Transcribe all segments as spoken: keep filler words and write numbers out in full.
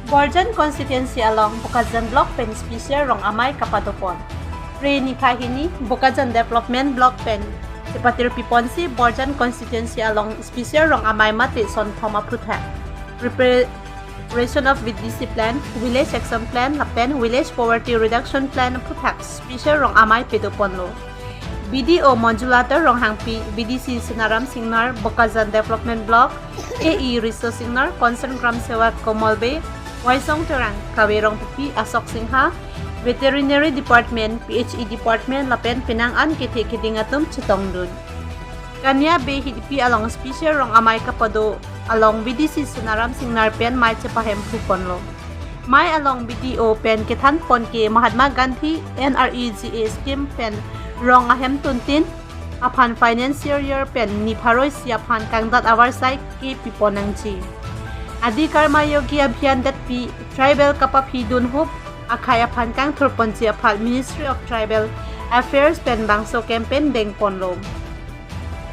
Borjan constituency along Bokajan Block pen special rong amei kapadopon. Re niphai hini Bokajan Development Block pen chepatirpiponsi Borjan constituency along special rong amei mate sonthom aphuthak preparation of V D C plan, Village Action Plan lapen Village Poverty Reduction Plan aphuthak special rong amei padoponlo. B D O Monjulata Ronghangpi, V D C Sonaram Singnar, Bokajan Development Block, A E Riso Singnar, Concerned Gram Sevak Komol Bey, Waisong Terang, Kave Rongpipi, Asok Singha, Veterinary Department, P H E Department lapen penang an kethe keding atum chetongdun. Kania Bey hidipi along special rong amei kapado along V D C Sonaram Singnar pen mei chepahemphuponlo. Mei along B D O pen kethanpon ke Mahatma Gandhi N R E G A scheme pen rong ahemtuntin aphan financial year pen ni pharo isi aphan kangdat avarsai kepipon nangji. Adi Karma Yogi Abhiyan detpi tribal kapaphidun hup akhei aphan kangthurponji aphan Ministry of Tribal Affairs pen bangso campaign dengponlo.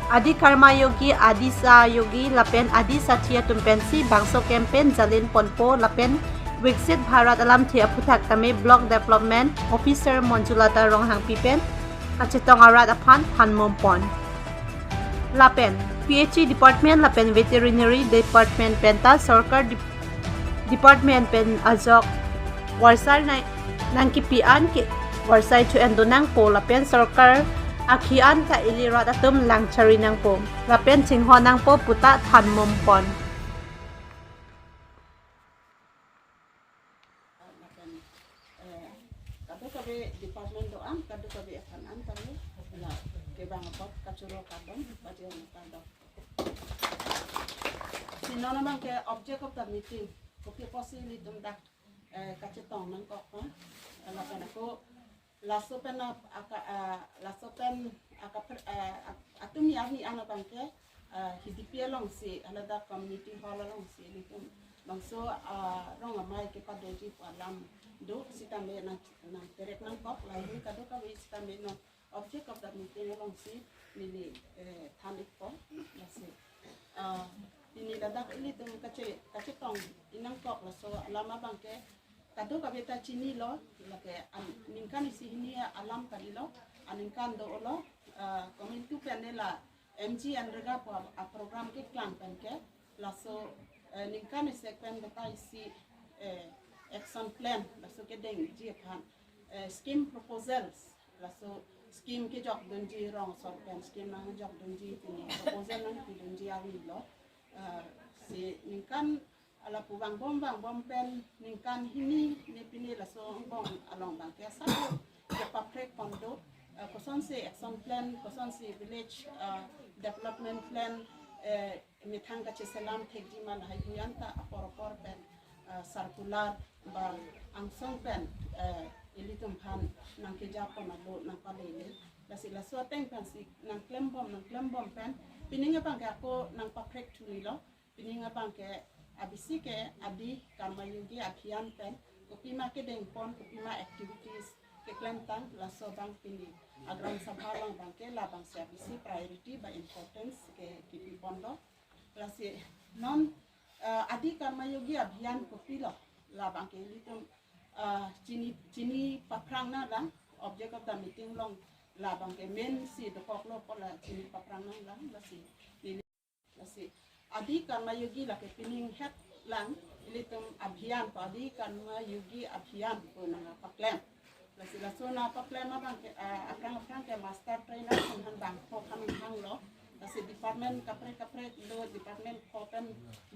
Adi Karma Yogi, Adi Sahayogi lapen Adi Sathi atum pensi bangso campaign jalinponpo lapen Viksit Bharat alamthe aphuthak tame Block Development Officer Monjulata Ronghangpi pen kachetong arat aphan thanmumpon. Lapen P H E Department lapen Veterinary Department penta sorkar dep- department pen ajok varsai nang- nangkipi an ke varsai thu endo nangpo lapen sorkar akhi an ta ili rat atum langchari nangpo lapen chingho nangpo puta thanmumpon. Lapen, eh, kadokave department do-an, kadokave aphan an kami la kevang apot kachoro kardom, bajir kardom. Si non abang ke object of the meeting, kopi apotsi ilitum dak, eh, kachetong nangkok, ha? Lapen ako laso pen ap- aka, ah, laso pen aka per- ah, at- atumi arni an abang ke, ah, hidipi alongsi, haladak community hall alongsi ilitum bangso, ah, rong amei kepadoji pu alam do sitame nang nangterek nangkok, lahei kadokave sitame non object of the meeting alongsi neli, eh, than-ikpo, lasi, ah, pini ladak ilitum kache- kachetong inangkok laso alam abang ke kadokave ta chinilo, lake an- ningkan isi hini alam kalilo, aningkan dolo, ah, komantu pen ne la M G N R E G A pu a- aprogram keklang pen ke, laso, eh, ningkan isi pen beta isi, eh, action plan, laso kedengji aphan, eh, scheme proposals, laso scheme kejokdunji rong asor pen scheme nangjokdunji pini proposal nangpidunji arnilo, eh, si ningkan lapu vangbom vangbom pen ningkan hini ne pini laso angbong along abang ke asap kepaprek pon do, eh, kosonsi action plan, kosonsi village, eh, development plan, eh, methang kacheselam thekji ma lahei hui anta apor apor pen, eh, circular ba angsong pen, eh, ilitum aphan nangkeja pon alo nangpalele. Lasi laso ateng pensi nangklembom nangklembom pen pining abang ke ako nangpaprek thunilo. Pining abang ke abisi ke Adi Karma Yogi Abhiyan pen kopima kedengpon, kopima activities keklemtang, laso abang pini agram sabha along abang ke labangsi abisi priority ba importance ke kepipon do. Lasi non, eh, Adi Karma Yogi Abhiyan kopilo, labang ke ilitum, eh, chini chini paphrang nanglang, object of the meeting along labang ke main si dokoklo pu la chini paphrang nanglang, lasi neli lasi Adi Karma Yogi lake pining het lang, ilitum Abhiyan pu Adi Karma Yogi Abhiyan pu nangpaklem. Lasi laso nangpaklem abang ke, ah, aphrang aphrang ke master trainer aphan bangpho aphan hanglo. Lasi department kaprek kaprek do, department pho pen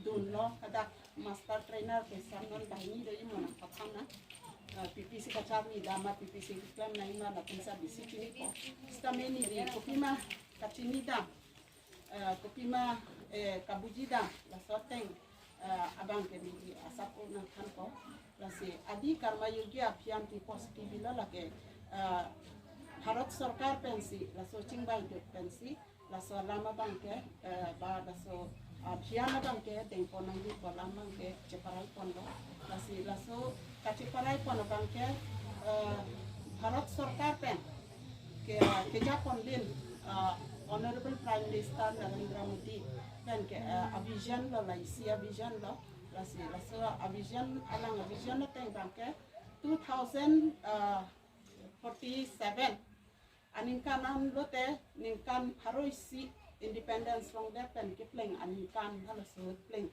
dunlo, hadak master trainer ke samnon banghini do imo nangpathan na. Ah, P P C kacharli dam ma, P P C keklem nangji ma lapensi abisi chinipo. Sitame neli kopima kachini dam, eh, kopima, eh, kabuji dam, laso ateng, eh, abang ke neli asap nangthanpo. Lasi Adi Karma Yogi Abhiyan pu positively lo lake, eh, Bharat Sorkar pensi, laso chingvai dot pensi, laso alam abang ke, eh, ba laso abhiyan abang ke dengpon nangji pu alam abang ke cheparai ponlo. Lasi laso kacheparai pon abang ke, eh, Bharat Sorkar pen ke, keja pon lin, ah, Honorable Prime Minister Narendra Modi pen ke, ah, avision lo, la isi avision lo, Lasi laso a-vision, alang a-vision ateng abangke two thousand forty-seven aningkan an lote ningkan pharo isi independence longdet pen kepleng aningkan halaso ahut pleng.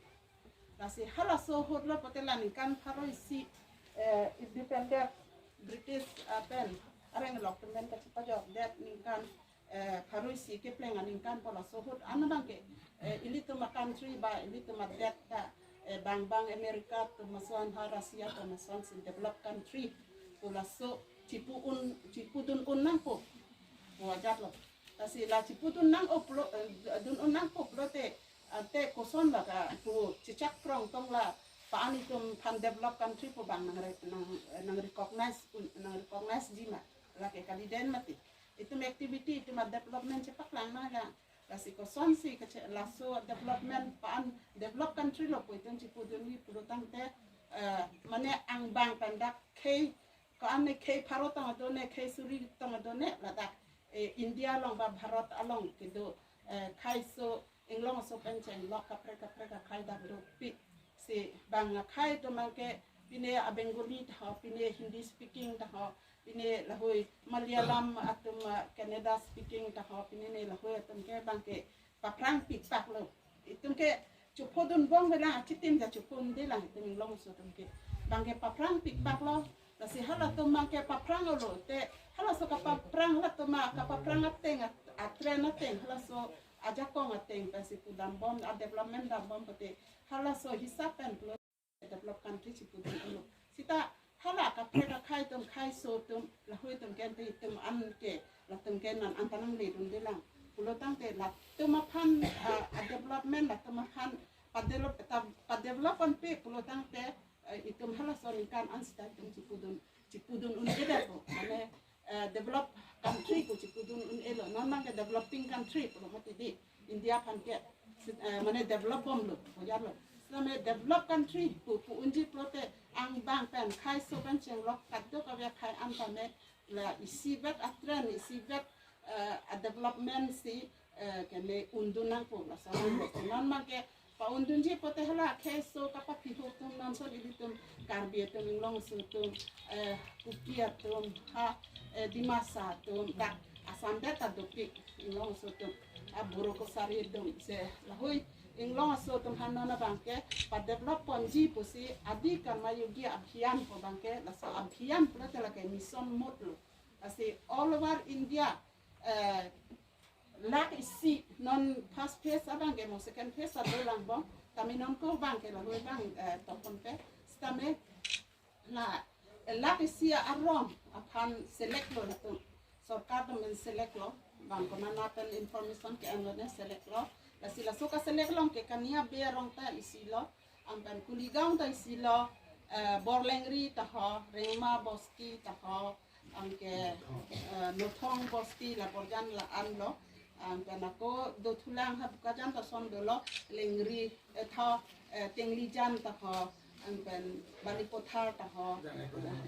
Lasi halaso ahut lo pute la ningkan pharo isi, eh, independent British, eh, pen areng lok pen kachepajokdet ningkan, eh, pharo isi kepleng aningkan pu laso ahut an abangke, eh, ilitum a-country ba ilitum adet ta, eh, bang bang America atum ason ha Russia atum ason si developed country pu laso chipu un, chipudun un nangpo pu ajat lo. Lasi la chipudun nang uplo, eh, dun un nangpo pulote, ante koson la ka pu chechak prong tong la pa-an itum aphan developed country pu bang nang re-, nang, nang recognize un, nang recognize ji ma, lake kali den mati. Itum activity, itum a-development chepaklang nanglang. Lasi kosonsi kache laso development pa-an developed country lo pu itum chipudunji pulo tangte, eh, mane angbang pen dak khei, ko-an ne khei pharo tang do ne, khei suri tang do ne, ladak, eh, India along ba Bharat along kedo, eh, khaiso, inglongso pen chenglok kaprek kaprek akhai dak dopik. Si bang akhai atum abangke pine a-Bengali ta ho, pine Hindi speaking ta ho, pine lahoi Malayalam atum, ah, Kannada speaking ta ho, pine ne lahoi atum ke abangke paphrang pikpak lo. Itum ke chepudun bom velang, achitim ja chepudunde lang itum inglongso atum ke. Abangke paphrang pikpak lo. Lasi halatum abangke paphrang lo te, halaso kapaphrang, halatum a kapaphrang ateng, at-, atren ateng, halaso ajakong ateng pensi pudam bom, a-development dam bom pute halaso hisap pen pulo developed country chipudun un lo. Seta hala kaprek akhai atum, khaiso atum, lahoi atum ke ante itum an ke, latum ke non anta nangledunde lang. Pulo tangte latum aphan, ah, a-development, latum aphan padevelop, ta, padevelop anpe pulo tangte, eh, itum halaso aningkan an seta itum chipudun, chipudun un-e det ko. Mane, eh, developed country ko chipudun un-e lo. Non abangke developing country pulo mati di. India aphan ke, eh, mane develop bom lo, bojar lo. Sitame developed country pu, pu unji pulote angbang pen khaiso pen chenglok kadokave akhai an tame la isivet atren, isivet, eh, a-development si, eh, kene undun nangpo laso. Non abangke pa-undunji pute hala khaiso kapaphiho atum non ason ilitum Karbi atum, inglongso atum, eh, Kuki atum, ha, eh, Dimasa atum, dak Assam det ta dopik inglongso atum, a Boro Kachari atum, se lahoi inglongso atum aphan non abangke padevelop ponji pusi Adi Karma Yogi Abhiyan pu abangke, laso abhiyan pulote lake mission mode lo. Lasi all over India, eh, lakh isi non first phase abangke mo second phase ta dolang bom. Tame non ko abangke lahoi abang, eh, tokon pe. Sitame la, eh, lakh isi arong aphan select lo latum. Sorkar atum men select lo. Bang konat pen information ke-en lo ne select lo. Lasi laso ka-select along ke Kania Bey arong ta isi lo. Anpen Kuligaon ta isi lo, eh, Borlengri ta ho, Rengma Bosti ta ho, anke, eh, Nothong Bosti la Borjan la-an lo, anpen ako dothulang ha Bokajan ta ason dolo, Lengri, eh, tho, eh, Tenglijan ta ho, anpen Balipathar ta ho,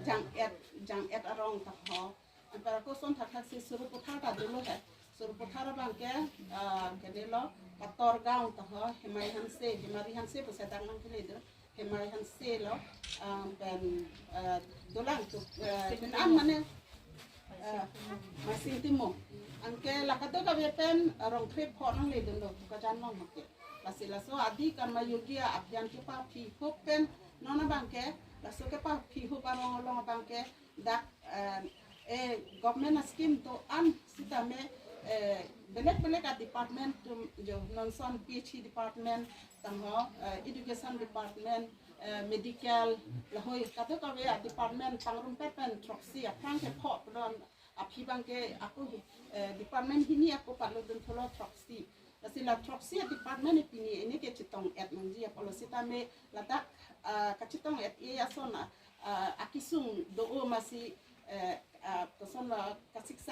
Jang-et, Jang-et arong ta ho, anpen ako ason thakthak si Sarupathar ta dolo he. Sarupathar abangke, ah, kedelo, Patorgaon ta ho, Hemai Hanse, Hemari Hanse pu sedak nangkele do, Hemai Hanse lo, ah, pen, ah, dolang tu, eh, pen an mane, eh, Maising Timung. Anke la kadokave pen, ah, rong three pho nangle dunlo, Bokajan along make. Lasi laso Adi Karma Yogi Abhiyan kepaphi hup pen, non abangke, laso kepaphi hup arong along abangke, dak, eh, eh, government a-scheme do-an sitame, eh, belek belek a-department atum jo non ason P H E department ta ho, eh, education department, eh, medical, lahoi kadokave a-department pangrumpet pen throksi aphrang kepho pulo an aphi abangke ako, eh, department hini ako patlo duntholo throksi. Lasi la throksi a-department pini ini ke chetong-et nangji apotlo sitame ladak, ah, kachetong-et-e ason, ah, akesung do-o masi, eh, ah, koson la kasiksa